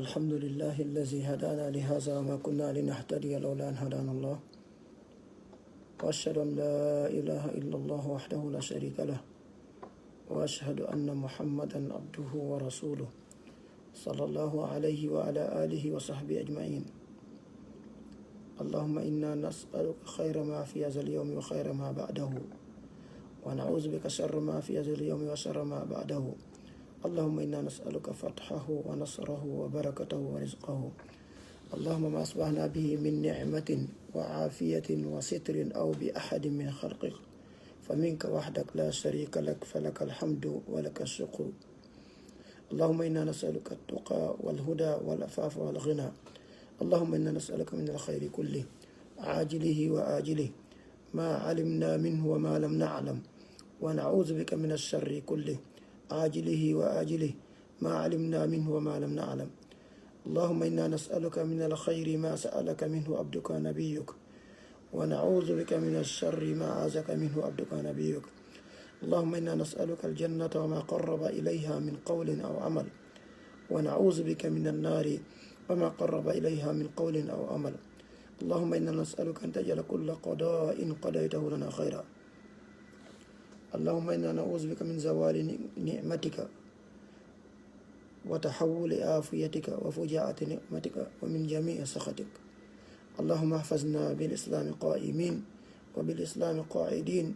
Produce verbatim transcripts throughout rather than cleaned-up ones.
الحمد لله الذي هدانا لهذا وما كنا لنهتدي لولا أن هدانا الله. وأشهد أن لا إله إلا الله وحده لا شريك له. وأشهد أن محمدا عبده ورسوله. صلى الله عليه وعلى آله وصحبه أجمعين. اللهم إنا نسألك خير ما في هذا اليوم وخير ما بعده. ونعوذ بك شر ما في هذا اليوم وشر ما بعده. اللهم إنا نسألك فتحه ونصره وبركته ورزقه. اللهم ما أصبحنا به من نعمة وعافية وستر أو بأحد من خلقك فمنك وحدك لا شريك لك، فلك الحمد ولك الشكر. اللهم إنا نسألك التقى والهدى والعفاف والغنى. اللهم إنا نسألك من الخير كله عاجله وآجله ما علمنا منه وما لم نعلم، ونعوذ بك من الشر كله عاجله وآجله ما علمنا منه وما لم نعلم. اللهم إنا نسألك من الخير ما سألك منه عبدك نبيك، ونعوذ بك من الشر ما عاذك منه عبدك نبيك. اللهم إنا نسألك الجنة وما قرب إليها من قول أو عمل، ونعوذ بك من النار وما قرب إليها من قول أو عمل. اللهم إنا نسألك أن تجعل كل قضاء قضيته لنا خيرا. اللهم إنا نعوذ بك من زوال نعمتك وتحول عافيتك وفجاءة نقمتك ومن جميع سخطك. اللهم احفظنا بالإسلام قائمين، وبالإسلام قاعدين،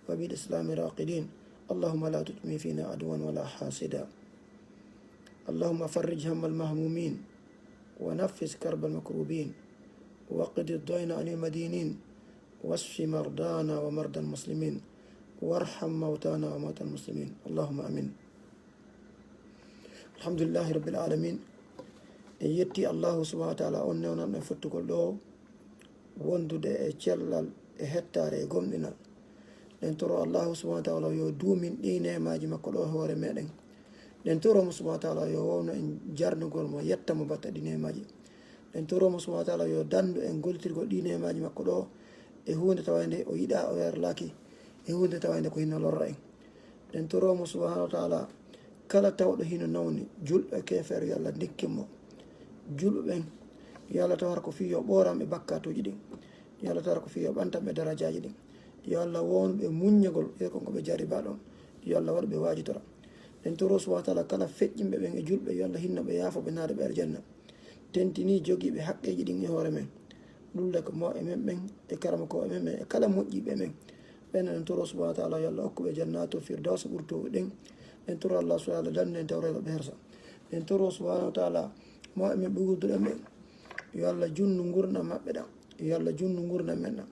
وبالإسلام راقدين. اللهم لا تدم فينا عدوا ولا حاسدا. اللهم فرج هم المهمومين، ونفس كرب المكروبين، وقد الدين عن المدينين، واشف مرضانا ومرضى المسلمين، وارحم موتانا وموتى المسلمين. اللهم آمين. Alhamdulillahi Rabbil Alamin. En yetti Allahu subhanahu wa ta'ala, on newnanɗo en fottugol ɗo wondude e cellal, e hettaare, e gomɗinal. Ɗen toro Allahu subhanahu wa ta'ala yo duumin ɗi neemaaji makko ɗo e hoore meɗen. Ɗen toro mo subhanahu wa ta'ala yo wawnu en jarnugol mo, yetta mo batta ɗi neemaaji. Ɗen toro mo subhanahu wa ta'ala yo dandu en gollitirgol ɗi neemaaji makko ɗo e huunde tawande o yiɗa, o yarlaki, e huunde tawande ko hino lorra en. Ɗen toro mo subhanahu wa ta'ala, kala tawɗo hino nawni, julɓe, keefeero, yo Allah ndikkin mo. Julɓe ɓen, yo Allah tawar ko fii yo ɓooran ɓe bakkatuuji ɗin. Yo Allah tawar ko fii yo ɓantan ɓe darajaaji ɗin. Yo Allah won ɓe muññagol e kon ko ɓe jarribaa ɗon. Yo Allah waɗu ɓe waajitora. Ɗen toro subhanahu wa ta'ala, kala feƴƴinɓe ɓen e julɓe, yo Allah hinno ɓe, yaafo ɓe, naada ɓe aljanna. Tentini jogiiɓe haqqeeji ɗin e hoore men. Ɗulle ko mawɓe men ɓen, e karamokooɓe men ɓen, e kala moƴƴiiɓe men. Ɓen en toro subhanahu wa ta'ala, yo Allah okku ɓe jannatul firdaws ɓurtoowo ɗen. En toro Allah subhanahu wa ta'ala, dandu en tawreeɓe ɓe hersa. En toro subhanahu wa ta'ala, mawɓe men ɓe wurduɗen ɓen, yo Allah junnu ngurndan maɓɓe ɗan. Yo Allah junnu ngurndan men ɗan.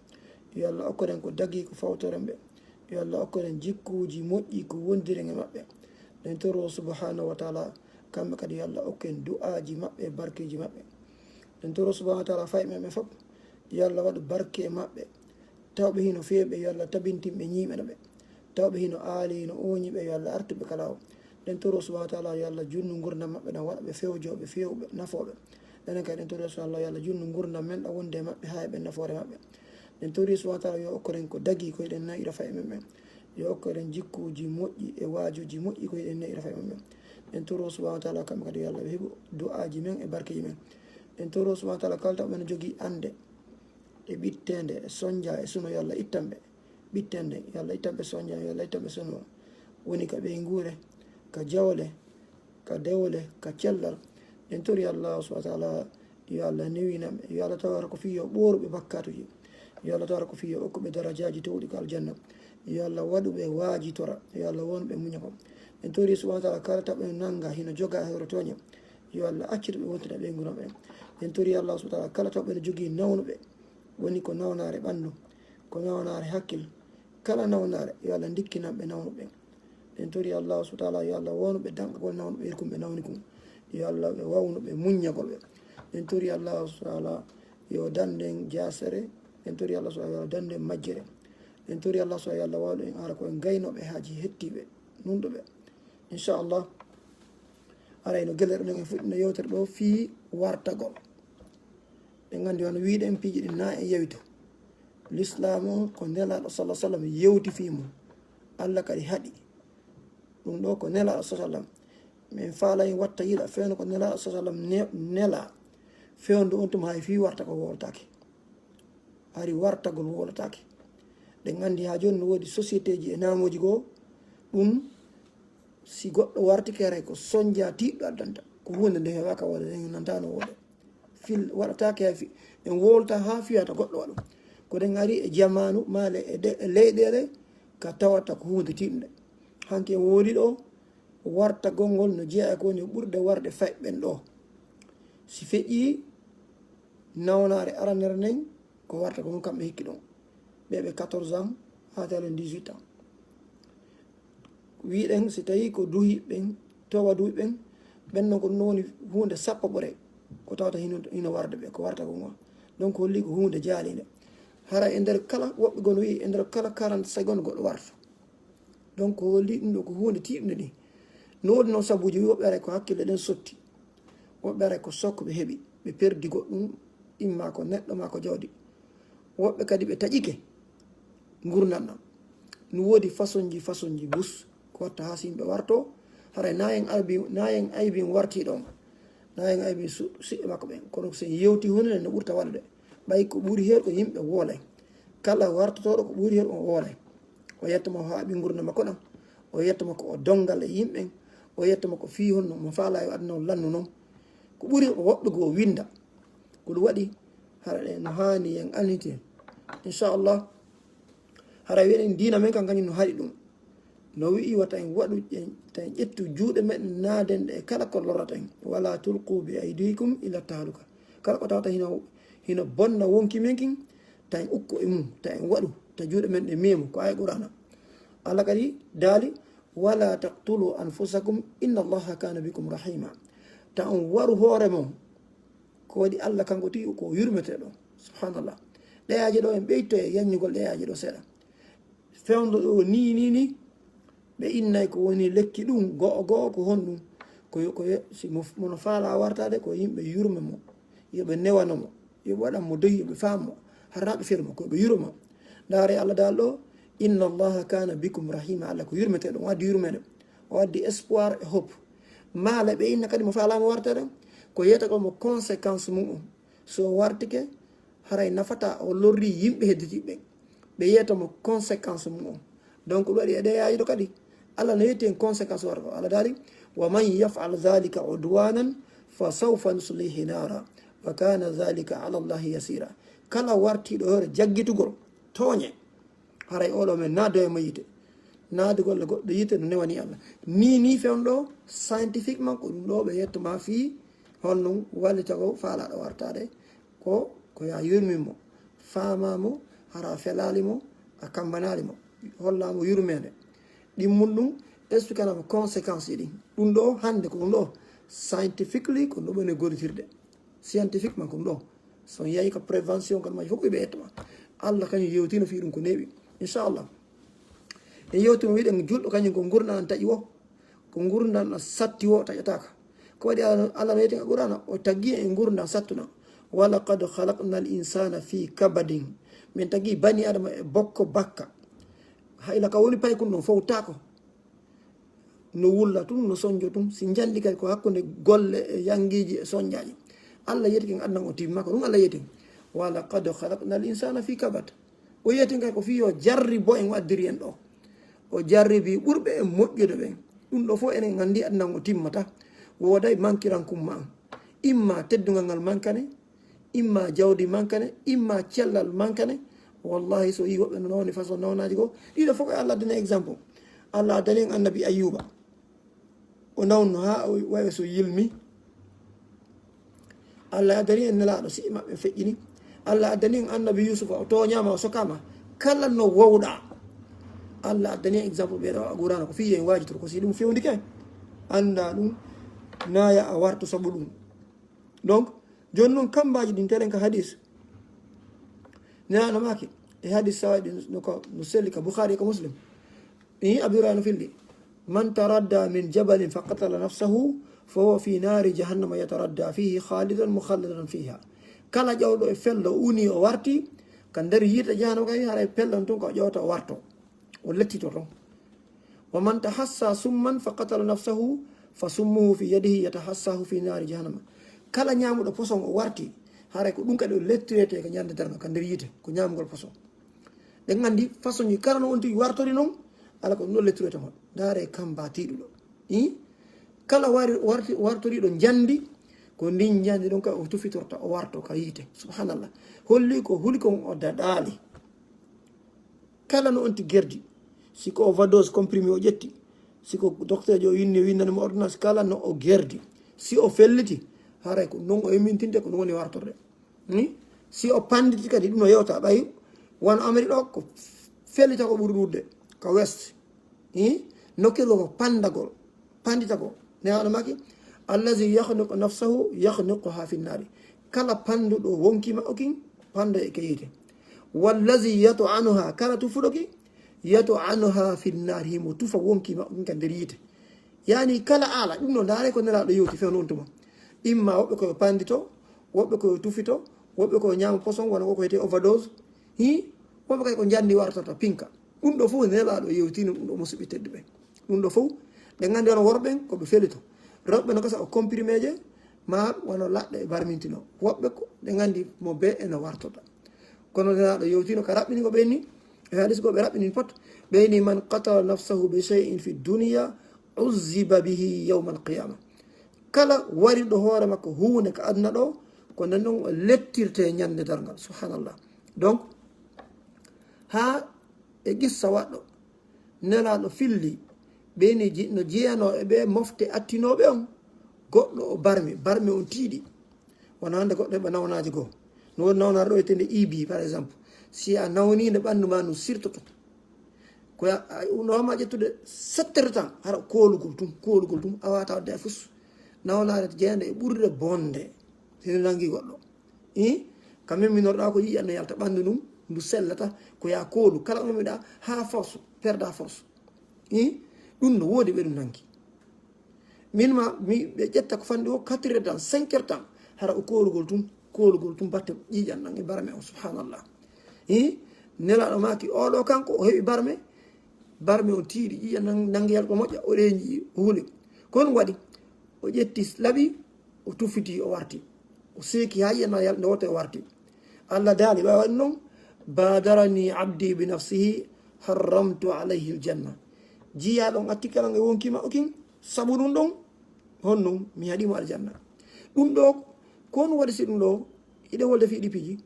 Yo Allah okkoɗen ko dagii ko fawtoren ɓe. Yo Allah okkoɗen jikkuuji moƴƴi ko wondiren e maɓɓe. Ɗen toro subhanahu wa ta'ala, kamɓe kadi yo Allah okku en du'aaji maɓɓe e barkeeji maɓɓe. Ɗen toro subhanahu wa ta'ala, fayɓe men ɓe fof, yo Allah waɗu barke e maɓɓe. Tawɓe hino feewi ɓe, yo Allah tabintin ɓe, ñiiɓana ɓe. Tawɓe hino aali, hino ooñi ɓe, yo Allah artu ɓe kala o. Ɗen toro subhanahu wa ta'ala, yo Allah junnu ngurndan maɓɓe ɗan, waɗa ɓe fewjooɓe, feewɓe, nafooɓe. Enen kadi ɗen toro subhanahu wa ta'ala, yo Allah junnu ngurndan men ɗan wonde e maɓɓe haa e ɓen nafoore maɓɓe. Ɗen tori subhanahu wa ta'ala yo okkoren ko dagii ko hiɗen naira fayɓe men ɓen. Yo okkoren jikkuuji moƴƴi e waajuuji moƴƴi ko hiɗen naira fayɓe men ɓen. Ɗen toro subhanahu wa ta'ala kamɓe kadi yo Allah ɓe heɓu du'aaji men e barkeeji men. Ɗen toro subhanahu wa ta'ala kala taw ɓen jogii annde e ɓitteende, e sonja, e suno, yo Allah ittan ɓe. Ɓitteende, yo Allah ittan ɓe sonja, yo Allah ittan ɓe suno. Woni ka ɓeynguure, ka jawle, ka dewle, ka cellal. En tori Allah subhanahu wa ta'ala, yo Allah newinam ɓe. Yo Allah tawar ko fii yo ɓooru ɓe bakkatuuji. Yo Allah tawar ko fii yo okku ɓe darajaaji towɗi ka aljanna. Yo Allah waɗu ɓe waajitora. Yo Allah won ɓe muña ko. En tori subhanahu wa ta'ala kala taw ɓe nanga hino joga e hoore tooña. Yo Allah accitu ɓe wontina ɓeynguure maɓɓe. En tori Allah subhanahu wa ta'ala kala taw ɓe jogii nawnuɓe. Woni ko nawnaare ɓandu, ko nawnaare hakkil. Kala nawnaare, yo Allah ndikkinan ɓe nawnuɓe ɓen. En tori Allah subhanahu wa ta'ala, yo Allah wonu ɓe danɗagol nawnuɓe irkum ɓe nawni kun. Yo Allah ɓe wawnu ɓe muññagol ɓe. En tori Allah subhanahu wa ta'ala, yo danden jaasere. En tori Allah subhanahu wa ta'ala, yo danden majjere. En tori Allah subhanahu wa ta'ala, yo Allah wawlu en ara ko en gaynooɓe haaji hettiiɓe nunɗuɓe. Inchallah, arayno gelle ɗo en fuɗɗino yewtere ɗo fii wartagol. Ɗen anndi wano wiiɗen piiji ɗin na en yewito. Lislaamu on ko Nelaaɗo sallallahu alaihi wasallam yewti fii mum. Allah kadi haɗi. Ɗum ɗo ko Nelaaɗo sallallahu alaihi wasallam. Min faala en watta yiɗa fewndo ko Nelaaɗo sa sallam ne-, nela. Fewndo on tuma hay fii warta ko wowlataake. Hari wartagol wowlataake. Ɗen anndi haa jooni no woodi société ji e naamooji goo, ɗum si goɗɗo wartike haray ko sonja tiiɗɗo addanta. Ko huunde nde heewaaka wooda, nde nantano wooda. Fil waɗataake hay fi-, en wowlata haa fiyata goɗɗo waɗu. Ko ɗen ari e jamaanu, maale e de-, e leyɗeele, ka tawata ko huunde tiiɗnde. Hanki en woodi ɗo, wartagol ngol no jeyaa e ko woni ɓurde warde fay ɓen ɗo. Si feƴƴii, nawnaare aranere nden, ko warta ko ɗum kamɓe hikki ɗon. Ɓe ɓe quatorze ans, haa talen dix-huit ans. Wiɗen, si tawi ko duhi ɓen, towa duhi ɓen, ɓen non ko ɗum woni huunde sappo ɓore, ko tawata hino, hino warde ɓe, ko warta ko ngoo. Donc, holli ko huunde jaalinde. Hara e nder kala, woɓɓe goo no wi'i, e nder kala quarante secondes goɗɗo warta. Donc, ko holli ɗum ɗo ko huunde tiiɗnde ni. No woodi noon sabuuji, woɓɓe aray ko hakkille ɗen sotti. Woɓɓe aray ko sokko ɓe heɓi, ɓe perdi goɗɗum, imma ko neɗɗo, ma ko jawdi. Woɓɓe kadi ɓe taƴike ngurndan ɗam. No woodi façon ji, façon ji bus, ko watta haa si yimɓe warto. Haray na en aybi, na en aybi warti ɗon. Na en aybi su-, siɓɓe makko ɓen. Kono so en yewti huunde nden no ɓurta waɗude. Ɓay ko ɓuri heer ko yimɓe woolay. Kala wartotooɗo ko ɓuri heer on woolay. O yetta mo haa ɓe ngurndan makko ɗam. O yetta mo ko o dongal e yimɓe. O yetta mo ko fii honno mo faala yo aduna on lannu non. Ko ɓuri ko woɓɓe goo winda. Ko ɗum waɗi hara ɗe no haani en annitin. Inchallah, hara wi'en diina men kan kañum no haɗi ɗum. No wi'i wata en waɗu, en, ta en ƴettu juuɗe men naaden ɗe e kala ko lorrata en. Wala tulqu bi aydikum ila tahluka. Kala ko tawata hino, hino bonna wonki men kin, ta en ukko e mum, ta en waɗu, ta juuɗe men ɗe meemo, ko aya Qur'aana. Allah kadi daali, "Wala taqtulu anfusakum, inna Allaha kana bikum rahima." Ta on waru hoore mon. Ko waɗi Allah kanko tigi ko yurmeteeɗo. Subhanallah. Ɗeyaaje ɗo en ɓeyto e yanñugol ɗeyaaje ɗo seeɗa. Fewndo ɗo ni, ni, ni, ɓe innay ko woni lekki ɗum, go'o, go'o ko honɗum? Ko yo, ko yo, si mo, mo no faala wartaade, ko yimɓe yurme mo, yo ɓe newano mo, yo ɓe waɗan mo doyi, yo ɓe faam mo, hara ɓe fel mo, ko ɓe yurma. Ndaare Allah daal ɗo, "Inna Allaha kana bikum rahima." Allah ko yurmeteeɗo, o addi yurmeende, o addi espoir e hope. Maale ɓe inna kadi mo faalaama wartaade, ko yiyata ko mo conséquence mum on. So o wartike, haray nafata o lorri yimɓe hedditiiɓe. Ɓe yiyata mo conséquence mum on. Donc, ɗum waɗi e ɗe yaayiɗo kadi, Allah no yetti en conséquence warata ko. Allah daali, "Wa man yaf'al dhalika udwanan fa sawfa nuslihi nara, wa kana dhalika ala Allahi yasira." Kala wartiiɗo hoore jaggitugol tooñe, haray oɗo men naado e mo yiite. Naadugol e goɗɗo yiite no newani Allah. Ni, ni fewndo scientifiquement ko ɗum ɗo ɓe yetto ma fii honno wallitagol faalaaɗo wartaade. Ko, ko ya yurmin mo, faamaa mo, hara a felaali mo, a kambanaali mo, hollaa mo yurmeende. Ɗimmun ɗum, expliquana mo conséquence ɗin. Ɗum ɗo hannde ko ɗum ɗo scientifically ko ɗum ɗo ɓe gollitirde. Scientifiquement ko ɗum ɗo. So on yahi ka prévention, kan majji fof ko ɓe ƴetta ma. Allah kañum yewtino fii ɗum ko neeɓi. Inchallah. En yewtino wiɗen julɗo kañum ko ngurndan taƴi wo. Ko ngurndan ɗan satti wo taƴataaka. Ko waɗi Allah, Allah no yeti ka Qur'aana, o tagi en ngurndan sattuna. "Wa laqad khalaqnal insana fi kabadin." Min tagi bani Adama e bokko bakka. Hayla ka woni paykun ɗon fowtaako. No wulla tun, no sonjo tun. Si njandi kadi ko hakkunde golle e yangiiji e sonjaaji. Allah yeti ken adnan o timma ko ɗum Allah yeti. "Wa laqad khalaqnal insana fi kabad." O yiyeten kay ko fii yo jarribo en o addiri en ɗo. O jarribi ɓurɓe en moƴƴude ɓen. Ɗum ɗo fof enen nganndi aduna o timmata. Wooday mankirankum ma. Imma teddungal ngal mankane, imma jawdi mankane, imma cellal mankane. Wallahi, so yii woɓɓe no nawni façon nawnaaji goo, ɗiɗo fof ko Allah addani exemple. Allah addani en annabi Ayyuba. O nawno haa o wayi so yilmi. Allah addani en nelaaɗo, siɗi maɓɓe feƴƴini. Allah addani en annabi Yusufa, o tooñaama, o sokaama. Kala no wowɗa. Allah addani en exemple ɓe ɗo a Qur'aana ko fii en waajitoro ko si ɗum fewndike. Annda ɗum, naaya a warto sabu ɗum. Donc, jooni noon kambaaji ɗin telen ka hadis. Nelaaɗo maaki, e hadis sawaɗi no ko, no selli ka Bukhari ko Muslim. Ii, Abdurrahman filli. "Man taradda min jabalin fa qatala nafsahu, fa huwa fi nari jahannama yataradda fihi khalidan mukhalladan fiha." Kala ƴawɗo e fello uni o warti, ka nder yiite jahannama kay haray pellon tun ko ƴawta o warto. O lettito ton. "Wa man tahassa summan fa qatala nafsahu, Fa summuhu fi yadihi yatahassahu fi nari jahannama. Kala ñaamuɗo poson o warti, haray ko ɗum kadi o lettirete ka ñande darngal ka nder yiite, ko ñaamugol poson. Ɗen anndi façon ji kala no on tigi wartori noon, ala ko ɗum ɗo lettirete hon. Ndaare kamba tiiɗuɗo. I? Kala wari, warti, wartoriɗo njandi, ko ndin njandi ɗon ka o tufitorta, o warto ka yiite. Subhanallah. Holli ko huli kon o daɗaali. Kala no on tigi gerdi. Si ko overdose comprimé o ƴetti, si ko docteur jo winni, winnani mo ordonnance, kala no o gerdi. Si o felliti, haray ko non o immintinde ko ɗum woni wartorde. Ni? Si o panditi kadi, ɗum no yewta ɓay wano Amérique ɗo, ko fellita ko ɓuri ɗuuɗde, ko west. I? Nokkirgo ko pandagol, pandita ko. Newaɗo maki, allazi yakhniqu nafsahu yakhniquha fi nnari. Kala panduɗo wonki maɓɓe kin, pando e ka yiite. Wallazi yat'anuha, kala tufuɗo ki, yat'anuha fi nnari, himo tufa wonki maɓɓe kin ka nder yiite. Yani kala ala, ɗum no ndaare ko Nelaaɗo yewti fewndo on tuma. Imma woɓɓe ko yo pandito, woɓɓe ko yo tufito, woɓɓe ko yo ñaama poson, wano ko ko wiyetee overdose. Hi? Woɓɓe kay ko njandi wartata pinka. Ɗum ɗo fof Nelaaɗo yewtino ɗum ɗo, musidɓe tedduɓe. Ɗum ɗo fof, ɗen anndi wano worɓe ɓen ko ɓe felito. Rewɓe no gasa o comprimeeje, ma wano laɗɗe e barmintino. Woɓɓe ko, ɗen anndi mo bee e no wartota. Kono Nelaaɗo yewtino ka raɓɓini ko ɓenni, e hadis ko ɓe raɓɓini pot, ɓeyni, man qatala nafsahu bi shay'in fi dunya, uzziba bihi yawmal qiyama. Kala wariɗo hoore makko huunde ka aduna ɗo, ko nden ɗon o lettirte ñande darngal. Subhanallah. Donc, haa e qissa waɗɗo, Nelaaɗo filli, ɓeyni ji-, no jeyanoo e ɓe mofte attinooɓe on, goɗɗo o barmi, barmi on tiiɗi. Wano hannde goɗɗo heɓa nawnaaje goo. No woodi nawnaare ɗo e tende E B, par exemple. Si a nawniinde ɓanndu ma no sirtoto. Ko ya, a, no wama ƴettude sept heures de temps, hara koolugol tum, koolugol tum, a wata wadde a fus. Nawnaare jeyanɗe e ɓurde bonde. Sino nangi goɗɗo. I? Ka memminorɗa ko yiya no yalta ɓanndu ndun, ndu sellata, ko ya koolu. Kala ko memmiɗa, haa force, perda force. I? Ɗum no woodi ɓe ɗum nangi. Min ma, mi, ɓe ƴetta ko fanɗi o quatre heures de temps, cinq heures de temps. Hara o koolugol tun, koolugol tun batte ƴiiƴan ɗan e barme on, subhanallah. I? Nelaaɗo maaki, oɗo kanko, o heɓi barme, barme on tiiɗi, ƴiiƴan nan-, nangi yalɓa moƴƴa, o ɗeeñi, o huli. Ko ɗum waɗi, o ƴetti laɓi, o tufiti, o warti. O seeki haa yiya na yal-, nde woto o warti. Allah daali, ɓay waɗi non, badarani abdi bi nafsihi, harramtu alayhi aljanna. Jiyaaɗo on atti kala nge wonki maɓɓe kin, sabu ɗum ɗon, honnon mi haɗi mo aljanna. Ɗum ɗo, ko on waɗi si ɗum ɗo, iɗen wolde fii ɗi piiji.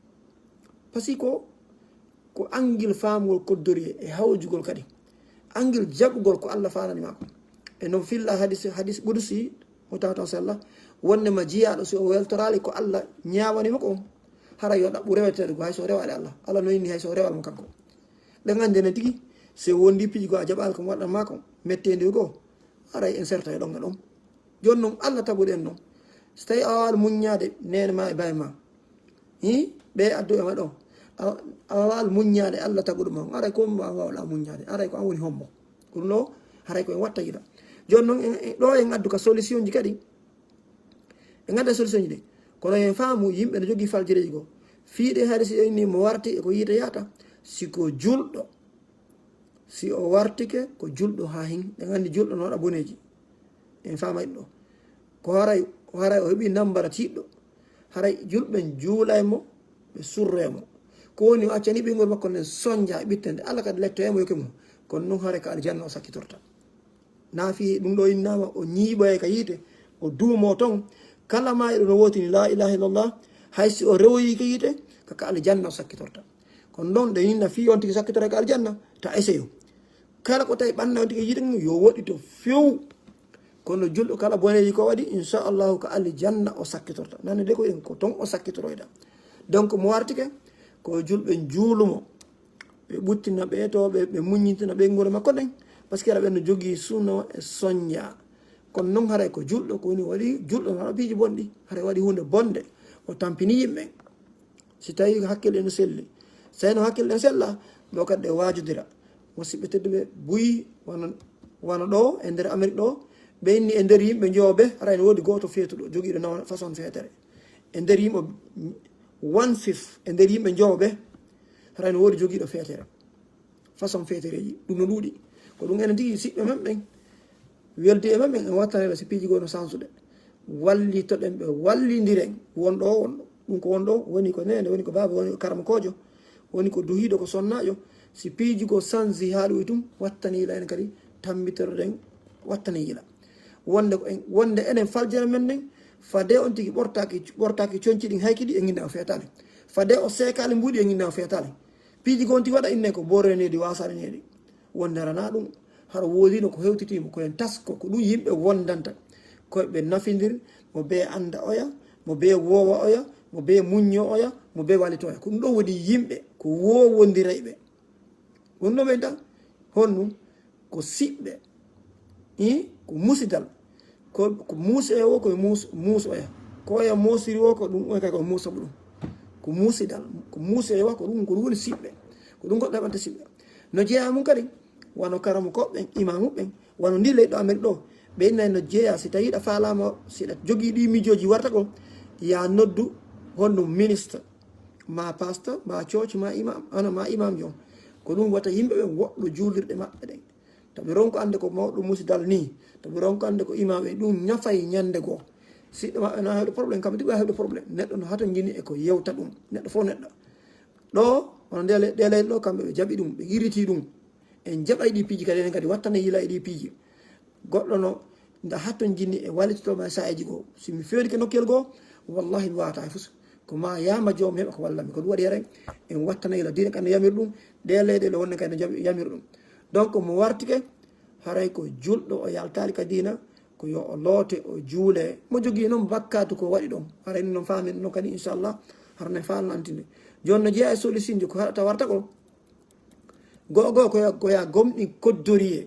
Parce que ko, ko anngil faamugol koddori e hawjugol kadi. Anngil jaɓugol ko Allah faanani maa ko. E non filla hadis, hadis qudusi, mo tawata on sella, wonde ma jiyaaɗo si o weltoraali ko Allah ñaawani mo ko, hara yo ɗaɓɓu reweteede ko hay so rewaade Allah. Allah no inni hay so rewal mo kanko. Ɗen anndi enen tigi, si wondi piiji goo a jaɓaali ko mo waɗan maa ko, metteendi goo, haray en serta e ɗon e ɗon. Jooni non, Allah taguɗo en non. So tawi a waawaa muññaade neene ma e baay ma, hi, ɓe addu e ma ɗo. A, a waawaa muññaade Allah taguɗo ma. Haray ko ma waawɗaa muññaade. Haray ko an woni hombo. Ko ɗum ɗo, haray ko en watta yiɗa. Jooni non, en, en, ɗo en addu ka solution ji kadi. En adda solution ji ɗi. Kono en faamu yimɓe no jogii faljireeji goo. Fii ɗe hari si en ni mo warti e ko yiite yahata. Si ko julɗo, si o wartike ko julɗo haa hin, ɓe nganndi julɗo no waɗa boneeji. En faamay ɗo. Ko haray, haray o heɓi nambara tiiɗɗo. Haray julɓe juulay mo, ɓe surre mo. Ko woni o accani ɓiyngol makko nden sonja e ɓittende. Allah kadi lettoye mo yoke mum. Kono non haray ka aljanna o sakkitorta. Na fii ɗum ɗo innaama o ñiiɓoye ka yiite, o duumo ton. Kala maayiɗo no wootini laa ilaaha illallah, hay si o rewoyi ka yiite, ka, ka aljanna o sakkitorta. Kono ɗon ɗe inna fii on tigi sakkitora ka aljanna, ta eseyo. Kala ko tawi ɓanna on tigi yiite mum, yo woɗɗito few. Kono julɗo kala boneeji ko waɗi, inchallahu ka aljanna o sakkitorta. Nande de ko en ko ton o sakkitoroyɗa. Donc mo wartike, ko julɓe juulumo. Ɓe ɓuttina ɓe to, ɓe, ɓe muññintina ɓe ngure makko ɗen. Parce que aɗa ɓen no jogii sunna e sonja. Kono non haray ko julɗo, ko woni waɗi julɗo no waɗa piiji bonɗi. Haray waɗi huunde bonde. O tampini yimɓe. Si tawi hakkille no selli. So tawi no hakkille no sella, ɗo kadi ɗe waajodira. Musidɓe tedduɓe, buy wano, wano ɗo e nder Amérique ɗo, ɓe inni e nder yimɓe njowo ɓe, haray no woodi gooto feetuɗo, jogiiɗo naw-, façon feetere. E nder yimɓe one fifth, e nder yimɓe njowo ɓe, haray no woodi jogiiɗo feetere. Façon feetereeji, ɗum no ɗuuɗi. Ko ɗum enen tigi siɓɓe men ɓen. Weldi e maɓɓe en, en wattana ɓe si piiji goo no sansude. Wallitoɗen ɓe, wallindiren. Wonɗo o, wonɗo, ɗum ko wonɗo, woni ko neene, woni ko baaba, woni ko karamokoojo, woni ko duhiiɗo, ko sonnaajo. Si piiji goo sansi haa ɗum e tum, wattani yila en kadi, tammbitoroɗen, wattani yila. Wonde ko en, wonde enen faljere men nden, fade on tigi ɓortaaki, ɓortaaki conci ɗin hayki ɗi e nginna o feetaali. Fade o seekaali mbuuɗi e nginna o feetaali. Piiji goo on tigi waɗa inne ko booreneedi, waasareneedi. Wonde ranaa ɗum, hara woodino ko hewtitii mo, ko en tasko, ko ɗum yimɓe wondanta. Ko ɓe nafindir, mo bee annda oya, mo bee woowa oya, mo bee muñño oya, mo bee walito oya. Ko ɗum ɗoo woni yimɓe, ko woowondirayɓe. Wonno ɓen tan, honɗum? Ko siɓɓe. Ii, ko musidal. Ko, ko muus e wo, ko muus, muus oya. Ko oya moosiri wo, ko ɗum oya kay ko muusa ɗum. Ko muusidal. Ko muus e wo, ko ɗum, ko ɗum woni siɓɓe. Ko ɗum goɗɗo heɓanta siɓɓe. No jeyaa mum kadi, wano karamokooɓe ɓen, imaamu ɓen, wano ndi leyɗo Amerik ɗo. Ɓe innay no jeyaa, si tawi hiɗa faalaama, si hiɗa jogii ɗi mijooji warta ko, ya noddu honɗum ministre, ma pasteur, ma cooci, ma imam, ana ma imam jo. Ko ɗum wata yimɓe ɓen woɗɗo juulirɗe maɓɓe ɗen. To ɓe ronko annde ko mawɗo musidal nii, to ɓe ronko annde ko imam e ɗum ñafay ñande goo. Siɗɗo maɓɓe na heɓde problème, kamɓe tigi ɓe heɓde problème. Neɗɗo no hatonjini e ko yewta ɗum. Neɗɗo fof neɗɗo. Ɗo, hono nde le-, ɗe leyɗe ɗo, kamɓe ɓe jaɓi ɗum, ɓe irriti ɗum. En jaɓay ɗi piiji kadi, enen kadi wattana yila e ɗi piiji. Goɗɗo no nda hatonjini e wallitoto ma saayaji goo. Si mi feerike nokkuyel goo, wallahi mi waawata hay fus. Ko ma yaama joom heɓa ko walla mi. Ko ɗum waɗi haren, en wattana yila diine kan no yamir ɗum, ɗe leyɗe ɗe wonde kadi no jaɓi yamir ɗum. Donc, mo wartike, haray ko julɗo o yaltaali ka diina, ko yo o loote, o juule. Mo jogii noon bakkaatu ko waɗi ɗon, haray ni noon faamen noon kadi, inchallah, hara ne faalno antinde. Jooni no jeyaa e solution ji ko haɗata warta ko, goo goo ko ya, ko ya gomɗin koddoriyee.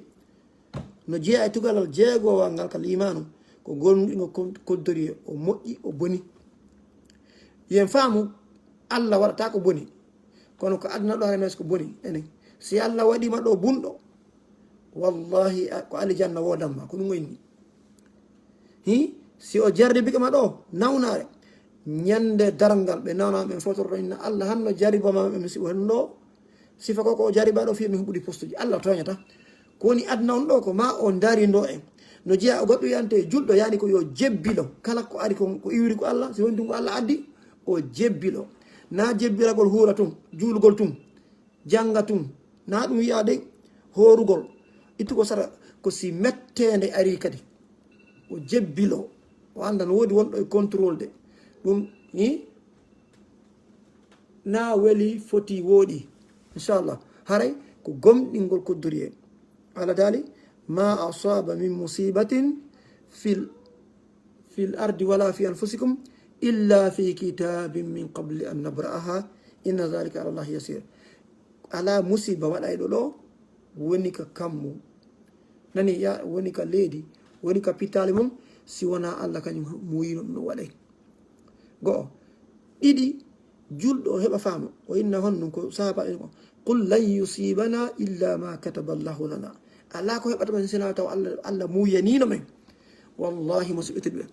No jeyaa e tugalal jeegowal ngal ka liimaanu, ko gomɗingol kon-, koddoriyee, o moƴƴi, o boni. Yen faamu, Allah waɗataa ko boni. Kono ko aduna ɗo, hay mais ko boni, enen. Si Allah waɗii ma ɗo bunɗo, wallahi, a, ko alijanna woodan ma, ko ɗum o inni. Hi, si o jarribike ma ɗo, nawnaare, ñande darngal, ɓe nawna ɓen fotoroto, inna Allah, hanno jarriba ma ɓe, mi siɓo hen ɗo, sifa ko, ko o jarriba ɗo, fiirno huɓɓude postuji. Allah tooñata. Ko woni aduna on ɗo, ko ma o ndarindo en. No jeyaa o goɗɗo wiyante julɗo, yani ko yo jebbilo. Kala ko ari ko, ko iwri ko Allah, si woni ɗum ko Allah addi, o jebbilo. Na jebbilagol huura tun, juulugol tun, jannga tun. Na ɗum wiya de, hoorugol. Ittu ko sara, ko si metteende ari kadi. O jebbilo. O annda no woodi wonɗo e contrôle de. Ɗum, hi? Na weli foti wooɗi. Inchallah. Haray ko gomɗingol koddoriyee. Allah daali, "Ma asaba min musibatin fil, fil ardi wala fi anfusikum illa fi kitabin min qabli an nabra'aha, inna dhalika ala Allahi yasir." Alaa musiba waɗayɗo ɗo woni ka kammu. Nani ya, woni ka leydi, woni ka pittaali mum, si wonaa Allah kañum muuyino ɗum ɗum waɗay. Go'o. Ɗiɗi, julɗo o heɓa faama. O inna honɗum ko sahaaba en ko, "Qul lan yusibana illa ma kataba Allahu lana." Alaa ko heɓata men sinaa taw Allah, Allah muuyaniino men. Wallahi, mo siɓɓitirɓe.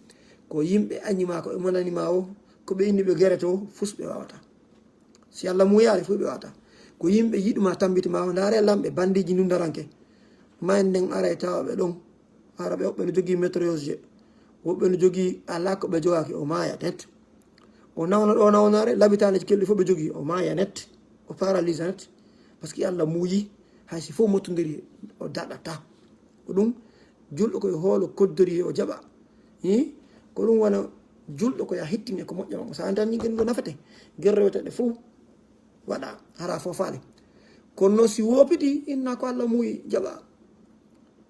Ko yimɓe añi ma, ko ɓe monani ma o, ko ɓe inni ɓe gere to, fus ɓe waawata. Si Allah muuyaali fof ɓe waawata. Ko yimɓe yiɗu ma tambiti ma, ndaare lamɓe, bandiji ndundaranke. Ma en nden aray tawa ɓe ɗon. Hara ɓe woɓɓe no jogii métrose, woɓɓe no jogii alaa ko ɓe jogaaki, o maaya net. O nawna ɗo nawnaare, labitaneji kelɗi fof ɓe jogii, o maaya net. O paralisa net. Parce que Allah muuyi, hay si fof mottondiri, o daɗata. Ko ɗum, julɗo ko yo hoolo koddori o jaɓa. Hi? Ko ɗum wona julɗo ko ya hittin e ko moƴƴa makko. So a antan ni gen ɗo nafete, gen reweteɗe fof waɗa, hara fof faale. Kono si woopiti, inna ko Allah muuyi jaɓa.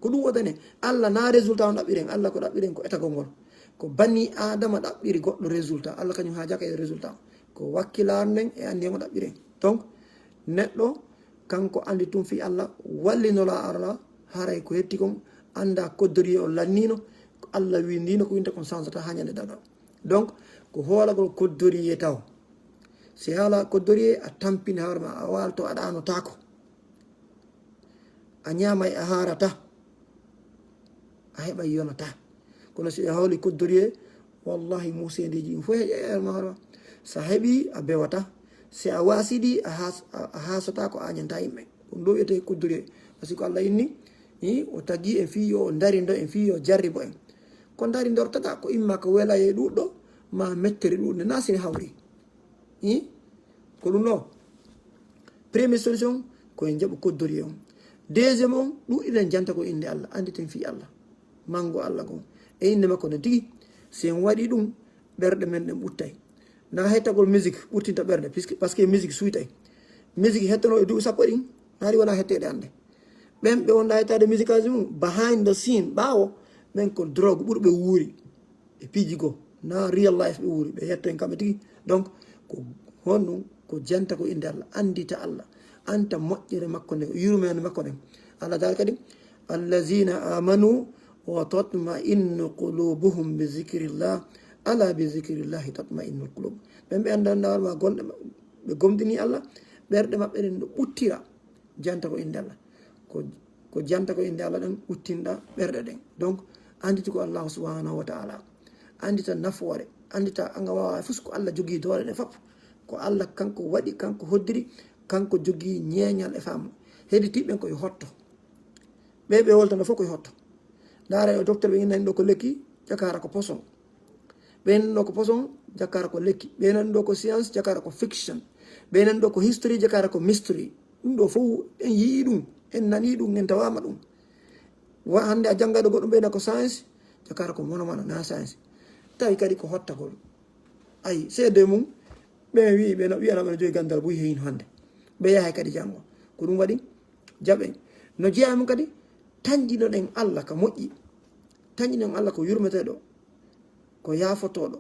Ko ɗum wodane. Allah na résultat on ɗaɓɓiren. Allah ko ɗaɓɓiren ko etagol ngol. Ko bani Adama ɗaɓɓiri goɗɗo résultat. Allah kañum haajaka e résultat. Ko wakkilaare nden e anndi en o ɗaɓɓiren. Donc, neɗɗo kanko anndi tun fii Allah, wallinola Allah, haray ko hetti kon, annda koddoriyee o lanniino, ko Allah windiino ko winta kon sansata haa ñande darngal. Donc, ko hoolagol koddoriyee taw. Si haala koddoriyee, a tampini hoore ma, a waalto, a ɗaanotaako. A ñaamay, a haarata. A heɓay yonata. Kono si a hooli koddoriyee, wallahi, muuseendeeji ɗin fof heƴa e hoore ma. Si a heɓii, a bewata. Si a waasidi, a haas-, a, a haasataa ko a añanta yimɓe. Ɗum ɗo wiyetee koddoriyee. Parce que Allah inni, Hi, o tagi en fii yo o ndarindo en, fii yo o jarribo en. Ko ndarindortaɗaa ko imma ko welaye ɗuuɗɗo, ma mettere ɗuuɗnde, na sine hawri. Hi? Ko ɗum ɗo. Première solution, ko en jaɓu koddori on. Deuxième on, ɗuuɗɗiren janta ko innde Allah, annditen fii Allah. Manngo Allah goo. E innde makko nden tigi, si en waɗii ɗum, ɓerɗe men ɗen ɓuttay. Na hettagol musique ɓuttinta ɓerɗe, puisque, parce que musique suytay. Musique hettanoo e duuɓi sappo ɗin, hari wona hetteede hannde. Ɓen ɓe wonda hettaade musicage mum, behind the scene, ɓaawo, ɓen ko drogue ɓuri ɓe wuuri. E piiji goo, na real life ɓe wuuri, ɓe hetto en kamɓe tigi. Donc, ko honɗum, ko janta ko innde Allah, anndita Allah, anta moƴƴere makko nden, yurmeende makko nden. Allah daali kadi, "Allazina amanu wa tatma'innu qulubuhum bi zikrillah, ala bi zikrillahi tatma'innul qulub." Ɓen ɓe anndandaawol ma gonɗe ma-, ɓe gomɗini Allah, ɓerɗe maɓɓe ɗen no ɓuttira. Janta ko innde Allah. Ko, ko janta ko innde Allah ɗen ɓuttinɗa ɓerɗe ɗen. Donc, annditi ko Allahu subhanahu wa ta'ala. Anndita nafoore, anndita anga waawa fus ko Allah jogii doole ɗe fop. Ko Allah kanko waɗi, kanko hoddiri, kanko jogii ñeeñal e faamu. Hedditiiɓe ɓen ko yo hotto. Ɓe ɓe woltano fof ko yo hotto. Ndaara yo docteur ɓe innani ɗo ko lekki, jakaara ko poison. Ɓe nan ɗo ko poison, jakaara ko lekki. Ɓe nan ɗo ko science, jakaara ko fiction. Ɓe nan ɗo ko history, jakaara ko mystery. Ɗum ɗo fof en yii ɗum, en nanii ɗum, en tawaama ɗum. Wa hannde a jannga ɗo goɗɗum ɓe na ko science, jakaara ko mono mono, na science. Tawi kadi ko hottagol. Ayi, seede mum, ɓe wi'i, ɓe no wiyana ɓe no jogi gandal buy heyno hannde. Ɓe yahay kadi janngo. Ko ɗum waɗi, jaɓen. No jeyaa mum kadi, tanƴinoɗen Allah ka moƴƴi. Tanƴinoɗen Allah ko yurmeteeɗo, ko yaafotooɗo,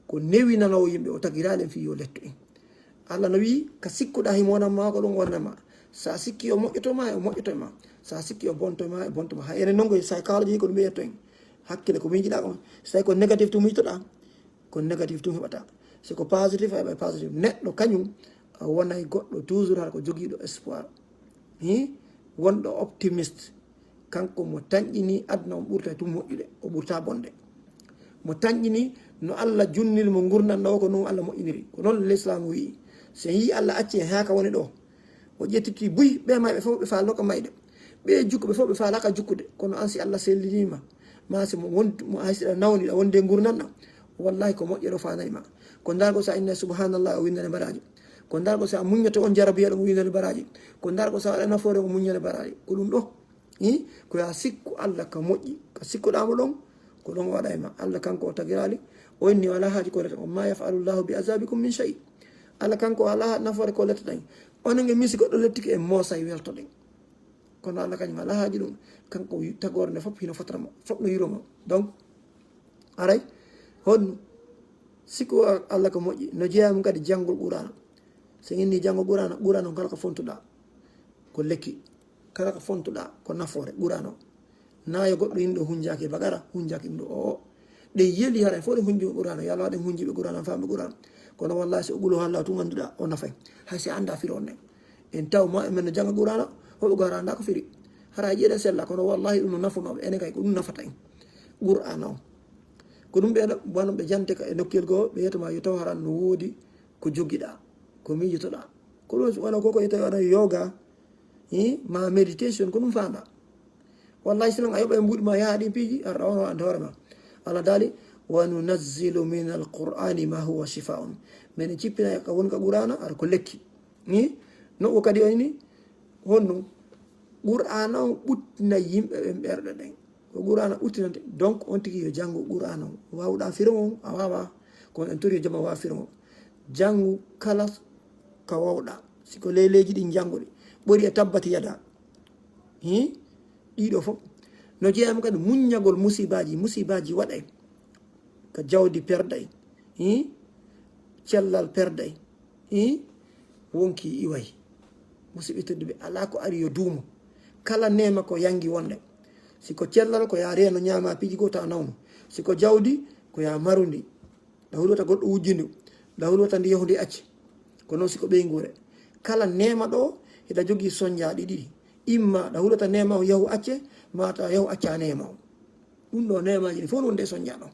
ko newinanoowo yimɓe, o tagiraali en fii yo lettu en. Allah no wi'i, ka sikkuɗaa himo wonan ma ko ɗum wonna ma. Sa sikki o moƴƴoto ma, o moƴƴoto ma. Sa sikki o bonto ma, o bonto ma. Hay enen nongo e psychology ko ɗum ɓe yetto en. Hakkile ko miijiɗaa on. So tawi ko négatif to miijtoɗaa, ko négatif tun heɓata. Si ko positif, a heɓay positif. Neɗɗo kañum, a wonay goɗɗo toujours hara ko jogiiɗo espoir. Hi? Wonɗo optimiste. Kanko mo tanƴini aduna on ɓurta tun moƴƴude, o ɓurta bonde. Mo tanƴini no Allah junniri mo ngurndan ɗo ko non Allah moƴƴiniri. Ko non l'islam wi'i. Si yii Allah acci en haa ka woni ɗo. O ƴettiti buy, ɓe mayɓe fof ɓe faalno ka mayde. Ɓe jukkuɓe fof ɓe faalaka jukkude. Kono an si Allah selliniima, ma si mo won-, mo hay si ɗa nawni, ɗa wonde ngurndan ɗan. Wallahi ko moƴƴere o faanani ma. Ko ndargo sa inna subhanallah o windane baraji. Ko ndargo sa muññoto on jarabiya ɗum o windane baraji. Ko ndargo sa waɗa nafoore o muññane baraji. Ko ɗum ɗo. Hi? Ko ya sikku Allah ka moƴƴi, ka sikkuɗaa mo ɗon, ko ɗon o waɗa e ma. Allah kanko o tagiraali, o inni o alaa haaji ko letta on, "Ma yaf'alu Allahu bi azabikum min shay." Allah kanko o alaa nafoore ko letta ɗen. Onon e misi goɗɗo lettike en moosay weltoɗen. Kono Allah kañum alaa haaji ɗum. Kanko wi-, tagoore nde fof hino fotata mo, fof no yuro mo. Donc, aray, honno sikku Allah ko moƴƴi, no jeyaa mum kadi janngol Qur'aana. So inni janngol Qur'aana, Qur'aana on kala ko fontuɗaa, ko lekki. Kala ko fontuɗaa ko nafoore, Qur'aana o. Na yo goɗɗo yimɗo hunjaaki e Baqara, hunjaaki ɗum ɗo o, o. Ɗe yeli haray fof ɗe hunji Qur'aana, yo Allah waɗ en hunjiiɓe Qur'aana, faamɓe Qur'aana. Kono wallahi so Qul huwallahu tun annduɗaa, o nafay. Hay si a anndaa firo on nden. En taw ma, e men no jannga Qur'aana, hoɓe ko hara anndaa ko firi. Hara yiɗa sella, kono wallahi ɗum no nafunooɓe, enen kay ko ɗum nafata en. Qur'aana o. Ko ɗum ɓe, wano ɓe jante ka e nokkel goo, ɓe yetto ma yo taw haran no woodi ko jogiɗaa, ko miijotoɗaa. Ko ɗum wano koko yetto wano yoga, hi, ma meditation, ko ɗum faama. Wallahi, sinon a yoɓa e mbuuɗi ma yaha ɗin piiji, aɗa wano ande hoore ma. Allah daali, "Wa nunazzilu min al-Qur'ani ma huwa shifaa'un." Men en cippina ka woni ka Qur'aana, aɗa ko lekki. Hi? No o kadi wayni, honno? Qur'aana on ɓuttina yimɓe ɓen ɓerɗe ɗen. Ko Qur'aana ɓuttinante. Donc, on tigi yo janngu Qur'aana on. Waawuɗaa firo on, a waawaa. Kono en tori yo jama waawa firo on. Janngu kala ka waawɗaa. Si ko leyleeji ɗin jannguɗi. Ɓuri e tabbati yada. Hi? Ɗiɗo fof. No jeeyama kadi muññagol musibaaji. Musibaaji waɗay. Ka jawdi perday. Hi? Cellal perday. Hi? Wonki iway. Musidɓe tedduɓe, alaa ko ari yo duumo. Kala neema ko yangi wonde. Si ko cellal, ko ya reeno ñaama piiji goo ta nawno. Si ko jawdi, ko ya marundi. Ɗa hulwata goɗɗo wujjindu. Ɗa hulwata ndi yahundi acce. Ko noon si ko ɓeynguure. Kala neema ɗo, hiɗa jogii sonjaaɗi ɗiɗi. Imma ɗa hulwata neema o yahu acce, ma ta yahu acca neema o. Ɗum ɗo neemaaji ɗi fof wonde e sonjaa ɗon.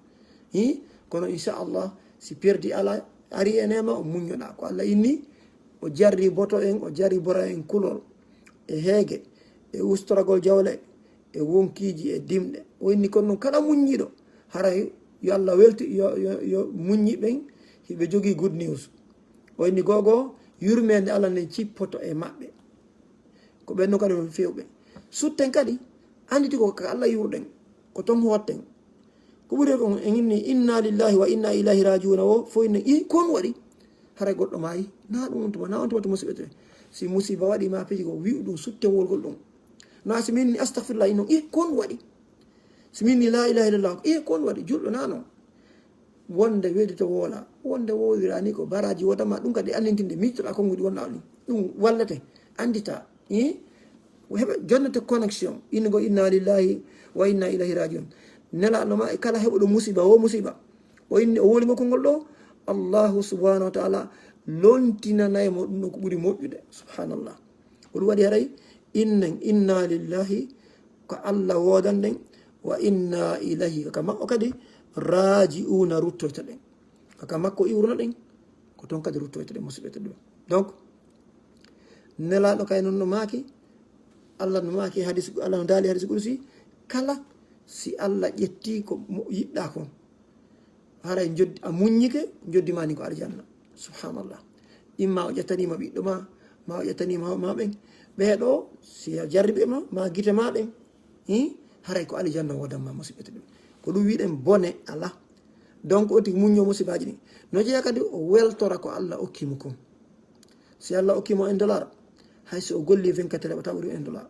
Hi? Kono inchallah, si perdi ala, ari e neema, o muññoɗa. Ko Allah inni, o jarri boto en, o jarri bora en kulol, e heege, e ustoragol jawle, e wonkiiji e dimɗe. O inni kon noon kala muññiiɗo, haray yo Allah welti, yo, yo, yo muññi ɓen, hiɓe jogii good news. O inni gogo, yurmeende Allah nden cippoto e maɓɓe. Ko ɓen noon kadi on fewɓe. Sutten kadi, annditi ko ka Allah yurɗen, ko ton hotten. Ko ɓuri kon en inni inna lillahi wa inna ilayhi rajiuna o, fof inni, i, kon waɗi? Haray goɗɗo maayi. Na ɗum on tuma, na on tuma to musiɓɓe to. Si musiba waɗi ma piiji ko, wi'u ɗum, sutten wolgol ɗum. Na si min inni astahfirullah, innon, i, kon waɗi? Si min inni la ilaha illallah, i, kon waɗi? Julɗo na noon. Wonde weddito woola, wonde wowlira ni ko baraji wodama, ɗum kadi annintinde, miijtoɗa konnguɗi wonɗa ɗum. Ɗum wallete, anndita, i? Heɓe jonnete connexion, inngo inna lillahi wa inna ilayhi rajiun. Nelaɗo ma e kala heɓuɗo musiba, wo musiba. O inni, o wowlingo konngol ɗo, Allahu subhanahu wa ta'ala lontinanay mo ɗum ɗon ko ɓuri moƴƴude. Subhanallah. Ko ɗum waɗi haray, innen, inna lillahi, ko Allah woodanɗen, wa inna ilayhi, ko ka makko kadi, raji'una, ruttoytoɗen. Ko ka makko iwrunoɗen, ko ton kadi ruttoytoɗen, musiɓɓe tedduɓe. Donc, Nelaaɗo kay noon no maaki, Allah no maaki hadis, Allah no daali hadis qudsi, kala si Allah ƴetti ko mo yiɗɗa kon, haray joddi, a muññike, joddi ma ni ko aljanna. Subhanallah. Imma o ƴettanima ɓiɗɗo ma, ma o ƴettanima ma ɓen. Ɓeeɗo, si a jarriɓe ma, ma gite ma ɗen, hi, haray ko aljanna wodanma, musiɓɓe tedduɓe. Ko ɗum wiɗen bone ala. Donc, on tigi muñño musibaji ɗin. No jeeya kadi o weltora ko Allah okki mo kon. Si Allah okki mo un dollar, hay so o golli vingt-quatre heures, o tawa ɗum un dollar.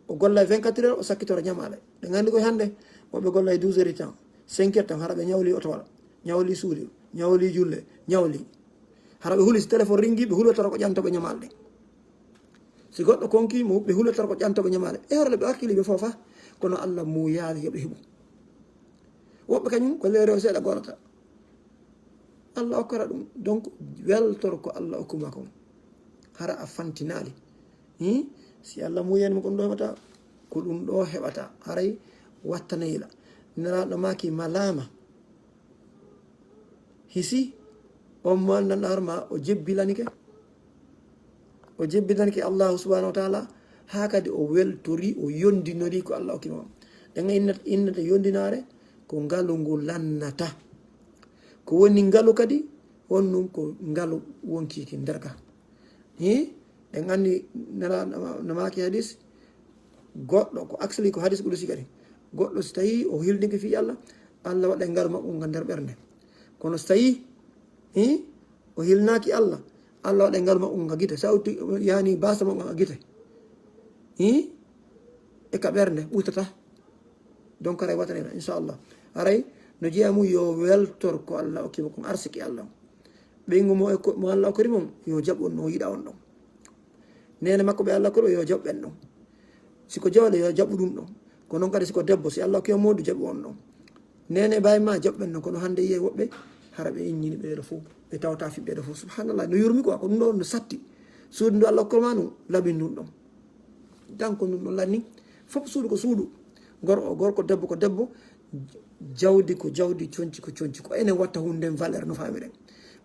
O golla vingt-quatre heures, o sakkitora ñamaale. Ɗe nganndi koye hannde, woɓɓe golla e douze heures de temps, cinq heures temps, hara ɓe ñawli oto wala, ñawli suudu, ñawli julle, ñawli. Hara ɓe huli si téléphone ringi, ɓe hulotoro ko ƴantoɓe ñamaale ɗen. Si goɗɗo konki mo, ɓe hulotoro ko ƴantoɓe ñamaale. E horle ɓe hakkili ɓe foofa, kono Allah muuyaali yo ɓe heɓu. Woɓɓe kañum ko leere o seeɗa gorata. Allah okkora ɗum. Donc, weltor ko Allah okkuma kon. Hara a fantinaali. Hi? Si Allah muuyani mo ko ɗum ɗo heɓata, ko ɗum ɗo heɓata. Haray wattanayla. Nelaaɗo maaki malaama. Hisi, on mo anndan arma, o jebbilanike. O jebbilanike Allahu subhanahu wa ta'ala, haa kadi o weltori, o yondinori ko Allah okki mo. Ɗen innata, innata yondinaare, ko ngalu ngu lannata. Ko woni ngalu kadi, on ɗum ko ngalu wonkiki nder ka. Hi? Ɗen anndi nana, no maaki hadis, goɗɗo, ko actually ko hadis qudsi kadi. Goɗɗo si tawi o hildinke fii Allah, Allah waɗa ngalu makko nga nder ɓernde. Kono si tawi, hi? O hilnaaki Allah, Allah waɗa ngalu makko nga gite. Sa utti, yani basa makko nga gite. Hi? E ka ɓernde, ɓutata. Donc, haray watanina, inchallah. Haray, no jeeya mum yo weltor ko Allah okki mo kon, arsiki Allah. Ɓeyngu mo e ko, mo Allah okkori mum, yo jaɓ on no yiɗa on ɗon. Neene makko ɓe Allah okkori, yo jaɓ ɓen ɗon. Si ko jawle, yo jaɓu ɗum ɗon. Ko noon kadi si ko debbo, si Allah okki on modu, jaɓu on ɗon. Neene baay ma, jaɓ ɓen ɗon. Kono hannde yiye woɓɓe, hara ɓe innini ɓe ɗo fof. Ɓe tawta fi ɓe ɗo fof. Subhanallah, no yurmi quoi, ko ɗum ɗo no satti. Suudu ndu Allah okkori ma ɗum, laɓin ɗum ɗon. Tan ko ɗum ɗon lanni. Fof suudu ko suudu. Gor-, o gorko, debbo ko debbo. Jawdi ko jawdi, conci ko conci. Ko enen watta hunden valeur no faamiren.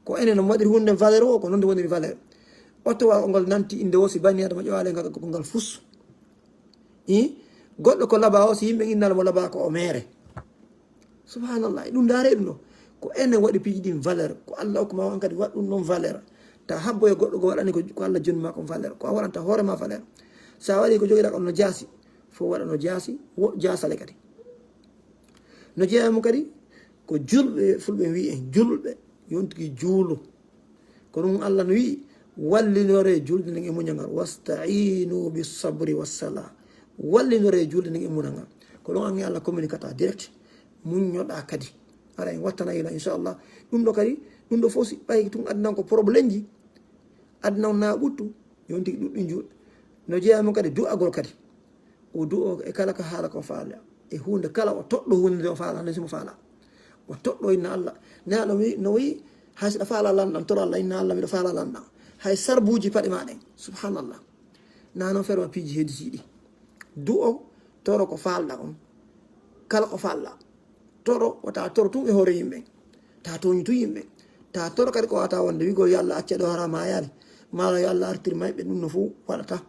Ko enen no waɗiri hunden valeur o, ko noon nde woniri valeur. Oto wa o ngal nanti innde o, si bani Adama ƴowaale ngal, ko ngal fus. I? Goɗɗo ko laba o, si yimɓe innal mo laba ko o meere. Subhanallah, ɗum ndaare ɗum ɗo. Ko enen waɗi piiji ɗin valeur. Ko Allah okku ma on kadi waɗ ɗum ɗon valeur. Ta habbo e goɗɗo go waɗani ko, ko Allah jonni ma kon valeur. Ko a waɗanta hoore ma valeur. Sa waɗi ko jogiɗa kon no jaasi, fof waɗa no jaasi, wo jaasale kadi. No jeeya mum kadi, ko julɓe, fulɓe mbi'i en, julɓe, yontigi juulu. Ko ɗum Allah no wi'i, wallinore julde nden e muñal ngal. Wasta'inu bis sabri was sala. Wallinore julde nden e muñal ngal. Ko ɗum ange Allah communicata direct. Muññoɗa kadi. Ara en wattana ila, inchallah. Ɗum ɗo kadi, ɗum ɗo fof si ɓay tun adnan ko problème ji. Adnan na ɓuttu, yontigi ɗuɗɗi juul. No jeeya mum kadi du'agol kadi. O du'o e kala ka haala ko faala. E huunde kala o toɗɗo huunde nde o faala, nde simo faala. O toɗɗo inna Allah. Ne Allah wi, no wi, hay si ɗa faala lanɗan, toro Allah, inna Allah, miɗo faala lanɗan. Hay sarbuuji paɗe ma ɗen. Subhanallah. Na noon ferma piiji hedditiiɗi. Du'o, toro ko faalɗa on. Kala ko faalɗa. Toro, wata toro tun e hoore yimɓe. Ta tooñu tun yimɓe. Ta toro kadi ko wata wonde wigol yo Allah acce ɗo hara mayaali. Mala yo Allah artir mayɓe ɗum no fof waɗata.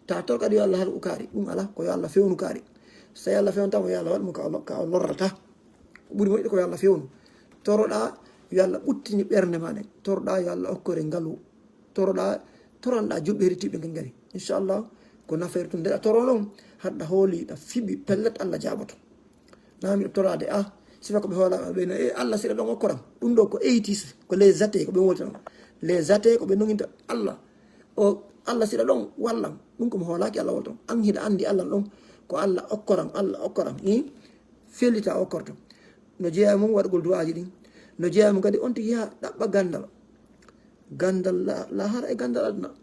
Ta tor kadi yo Allah halku kaari, ɗum ala, ko yo Allah fewnu kaari. So tawi Allah fewntaama, yo Allah waɗ mo ka o lo-, ka o lorrata. Ko ɓuri moƴƴude ko yo Allah fewnu. Toroɗaa yo Allah ɓuttini ɓernde ma nden. Toroɗaa yo Allah okkore ngalu. Toroɗaa, toranɗaa julɓe heɗitiiɓe ngal ngari. Inchallah, ko nafere tun ndeɗa toro non, haɗa hooli ɗa fiɓi pellet Allah jaaboto. Na miɗo toraade, ah, sifa ko ɓe hoolaama ɓe no, e Allah siɗa ɗon okkoram. Ɗum ɗo ko eighties, ko les athées, ko ɓe wolta non. Les athées, ko ɓe nonginta Allah. O Allah siɗa ɗon wallam. Ɗum ko mo hoolaaki Allah wolta on. An hiɗa anndi Allah ɗon, ko Allah okkoram, Allah okkoram. I? Fellita okkorto. No jeeya e mum waɗugol du'aaji ɗin. No jeeya e mum kadi on tigi yaha ɗaɓɓa ganndal. Ganndal la-, lahara e ganndal aduna.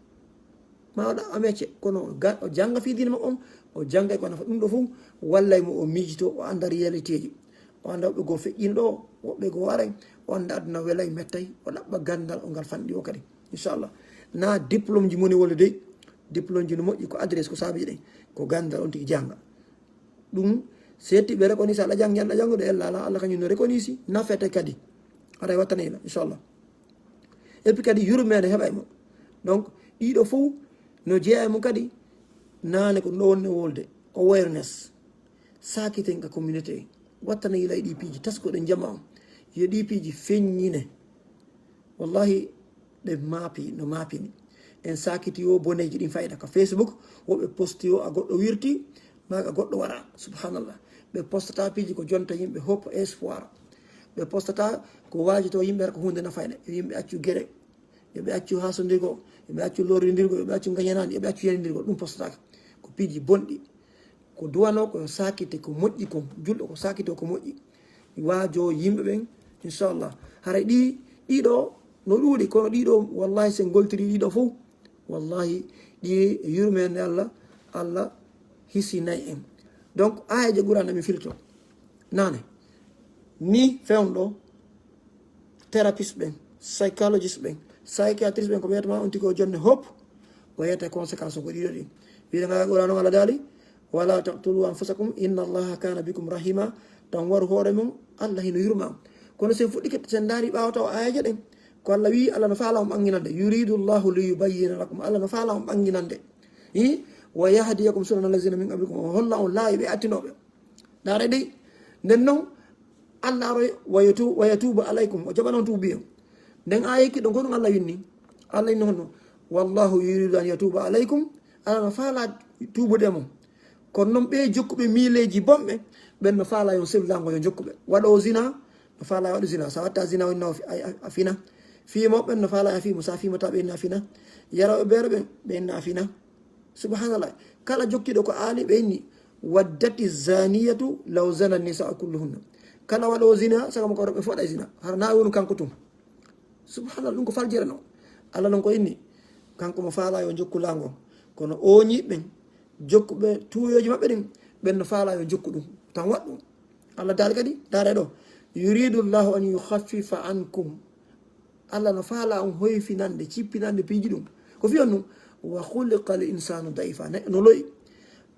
Ma o ɗaɓɓa mecce, kono ga-, o jannga fii diina makko on, o jannga e ko nafa. Ɗum ɗo fof wallay mo o miijito, o annda réalitéji. O annda woɓɓe goo feƴƴiino ɗo, woɓɓe goo waray, o annda aduna welay, mettay, o ɗaɓɓa ganndal o ngal fanɗi o kadi. Inchallah. Na diplôme ji moni walla dey, diplôme ji no moƴƴi, ko adresse, ko saabeeji ɗen, ko ganndal on tigi jannga. Ɗum seetti ɓe reconnaisse, aɗa janngi, aɗa janngude, ella ala, Allah kañum no reconnaisse, nafete kadi. Haray wattanay la, inchallah. Et puis kadi yurmeende heɓa e mum. Donc, ɗiɗo fof no jeeya e mum kadi, naane ko ɗum ɗo wonno wolde, awareness. Saakiten ka communauté. Wattana yilay ɗi piiji, taskoɗen jama on. Yo ɗi piiji feññine. Wallahi, ɗe maapi, no maapini. En saakiti yo boneeji ɗin fayda ka Facebook, woɓɓe posti yo a goɗɗo wirti, maa ka goɗɗo wara. Subhanallah. Ɓe postata piiji ko jonta yimɓe hope, espoir. Ɓe postata ko waajito yimɓe har ko huunde nafayde. Yo yimɓe accu gere. Yo ɓe accu haasondirgol. Yo ɓe accu lorrindirgol. Yo ɓe accu ngañanaade. Yo ɓe accu yanindirgol. Ɗum postataaka. Ko piiji bonɗi. Ko duwanoo ko yo saakite ko moƴƴi kon. Julɗo ko saakitoo ko moƴƴi. Waajoo yimɓe ɓen, inchallah. Haray ɗi, ɗiɗo no ɗuuɗi, kono ɗiɗo, wallahi, sen goltiri ɗiɗo fof, wallahi, ɗi e yurmeende Allah, Allah hisinay en. Donc, aayeeje Qur'an mi filto. Naane. Ni fewndo, therapist ɓen, psychologist ɓen, psychiatrist ɓen, ko ɓe wiyata ma on tigi o jonne hop, o yiyata conséquence ko ɗiɗo ɗin. Wiide ngal Qur'an on Allah daali, "Wala taqtulu anfusakum, inna Allaha kana bikum rahima." Tan waru hoore mum, Allah hino yurma on. Kono sen fuɗɗike, sen ndaari ɓaawo taw aayeeje ɗen, ko Allah wi, Allah no faala on ɓanginande. "Yuridu Allahu li yubayyina lakum." Allah no faala on ɓanginande. I? "Wa yahdiyakum sunana allazina min qablikum." O holla on laawi ɓe attinooɓe. Ndaare dey, nden non, Allah aroy, "Wa yatu-, wa yatuba alaykum." O jaɓana on tuubi on. Nden aaye kiɗɗon ko ɗum Allah winni. Allah inni honno? "Wallahu yuridu an yatuba alaykum." Allah no faala tuubude mon. Kono non ɓe jokkuɓe miileeji bonɓe, ɓen no faala yon sellulango yo jokkuɓe. Waɗoowo zina, no faala waɗu zina. Sa watta zina, o inna o fi-, a, a, a fina. Fiimo ɓen no faala a fiimo. Sa fiimata ɓe inna a fina. Yarooɓe beere ɓen, ɓe inna a fina. Subhanallah. Kala jokkiɗo ko aali ɓe inni, "Waddati zaniyatu law zana nisa kulluhunna." Kala waɗoowo zina, saka mo ko rewɓe fof waɗa zina. Hara na wonu kanko tun. Subhanallah, ɗum ko faljere non. Allah non ko inni, kanko mo faala yo jokku lango. Kono ooñi ɓen, jokkuɓe tuuyooji maɓɓe ɗin, ɓen no faala yo jokku ɗum. Tan waɗ ɗum. Allah daali kadi, daare ɗo. "Yuridu Allahu an yukhaffifa ankum." Allah no faala on hoyfinande, cippinande piiji ɗum. Ko fiyon ɗum? "Wa khuliqa al insanu daifa." Neɗɗo no lo'i.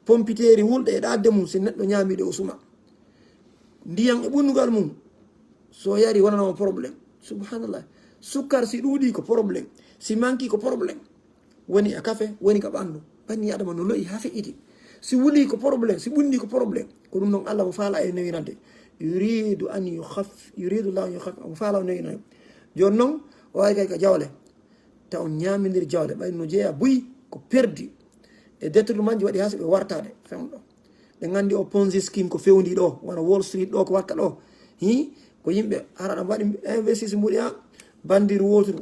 Pompiteeri wulɗe e ɗaadde mum, si neɗɗo ñaami ɗe o suma. Ndiyan e ɓunnugal mum, so yari wonanamo problème. Subhanallah. Sukkar si ɗuuɗi ko problème. Si manki ko problème. Woni e kafe, woni ka ɓanndu. Banni Adama no lo'i ha feƴƴiti. Si wuli ko problème, si ɓunni ko problème. Ko ɗum non Allah mo faala e newinande. Yuridu an yukhaf-, yuridu Allahu an yukhaf-, mo faala o newinande. Jooni non, o ari kay ka jawle. Taw on ñaamindiri jawle, ɓay no jeeya buy ko perdi. E détournement ji waɗi haa si ɓe wartaade fewndo. Ɓe nganndi o Ponzi scheme ko fewndi ɗo, wano Wall Street ɗo ko watta ɗo. Hi, ko yimɓe ara ɗam waɗi investis mbuɗi ha bandir woturu.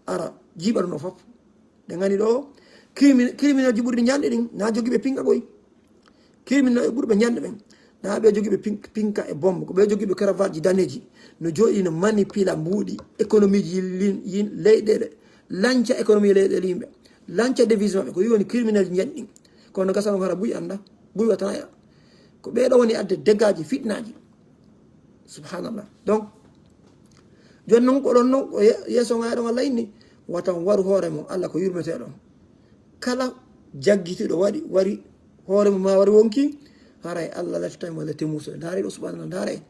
Ara, jiiɓa ɗum ɗo fof. Ɓe nganndi ɗo, crimi-, criminel ji ɓurɗi ñande ɗin, na jogi ɓe pinka koy. Criminel e ɓurɓe ñande ɓen. Na ɓe jogi ɓe pin-, pinka e bombe, ko ɓe jogi ɓe cravate ji daneji. No jooɗi no manipula mbuuɗi économie ji lin-, yin-, leyɗeele. Lanca économie leyɗeele yimɓe. Lanca devise maɓɓe, ko woni criminel ji ñande ɗin. Kono no gasa on hara buy annda, buy watana ya. Ko ɓe ɗo woni adde dégâts ji, fitnaaji. Subhanallah. Donc, jooni non ko ɗon non, ko ye-, yeeso ngaa ɗon Allah inni, wata on waru hoore mon, Allah ko yurmeteeɗo on. Kala jaggitiiɗo waɗi, wari hoore mum ma wari wonki, haray Allah lattitay mo lette muusuɗe. Ndaare ɗo, subhanallah, ndaare,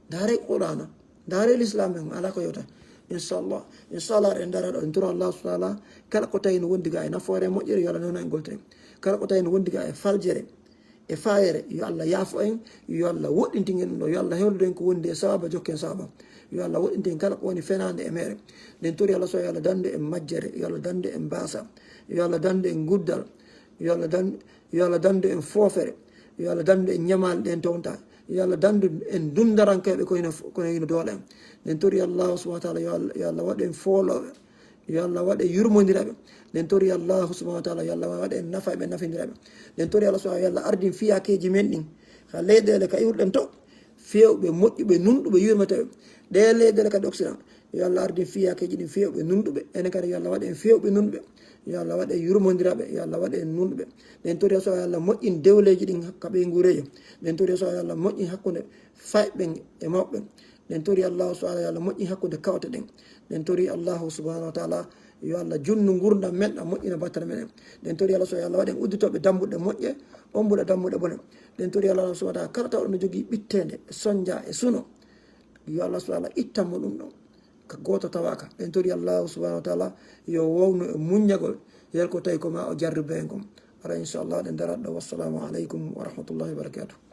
ndaare Qur'aana, ndaare l'islam en, alaa ko yewta. Inchallah, inchallah, en ndaara ɗo, en tora Allah subhanahu wa ta'ala, kala ko tawi no wondi ga e nafoore moƴƴere, yo Allah newna en goltire. kala ko tawi no wondi ga e faljere, e fayere, yo Allah yaafo en, yo Allah woɗɗintin en ɗum ɗo, yo Allah hewludo en ko wondi e sawaba, jokken sawaba. Yo Allah woɗɗintin en kala ko woni fenaande e mere. Nden tori Allah so yo Allah dandu en majjere, yo Allah dandu en baasa, yo Allah dandu en guddal, yo Allah dan-, yo Allah dandu en foofere, yo Allah dandu en ñamaale ɗen townta, yo Allah dandu en dundarankooɓe ko hino, ko hino doole en. Nden tori Allah subhanahu wa taala yo Allah, yo Allah waɗu en foolooɓe, yo Allah waɗu en yurmondiraɓe. Nden tori Allah subhanahu wa taala yo Allah waɗu en nafayɓe, nafindiraɓe. Nden tori Allah subhanahu, yo Allah ardin fiyakeeji men ɗin ha leyɗeele ka iwruɗen to, fewɓe, moƴƴuɓe, nunɗuɓe, yurmeteɓe. Ɗe leyɗeele kadi Occident, yo Allah ardin fiyakeeji ɗin fewɓe, nunɗuɓe. Enen kadi yo Allah waɗu en fewɓe, nunɗuɓe. Yo Allah waɗu en yurmondiraɓe, yo Allah waɗu en nunɗuɓe. Nden tori Allah subhanahu, yo Allah moƴƴin dewleeji ɗin ka ɓeyngure. Nden tori Allah subhanahu, yo Allah moƴƴin hakkunde fayɓe ɓen e mawɓe ɓen. Nden tori Allah subhanahu, yo Allah moƴƴin hakkunde kawte ɗen. Nden tori Allah subhanahu wa taala, yo Allah junnu ngurdam men, ɗam moƴƴina battere men en. Nden tori Allah subhanahu, yo Allah waɗu en udditooɓe dambuɗe moƴƴe, ombuɗe dambuɗe bone. Nden tori Allah subhanahu wa taala, kala tawɗo no jogii ɓitteende, e sonja, e suno, yo Allah subhanahu wa taala ittan mo ɗum ɗon ka gooto tawaaka. Nden tori Allah subhanahu wa taala, yo wownu e muññagol, yel ko tawi ko ma o jarribe en kon. Ara, inchallah, ɗen darat ɗo. Wassalamu aleykum wa rahmatullahi wa barakatuh.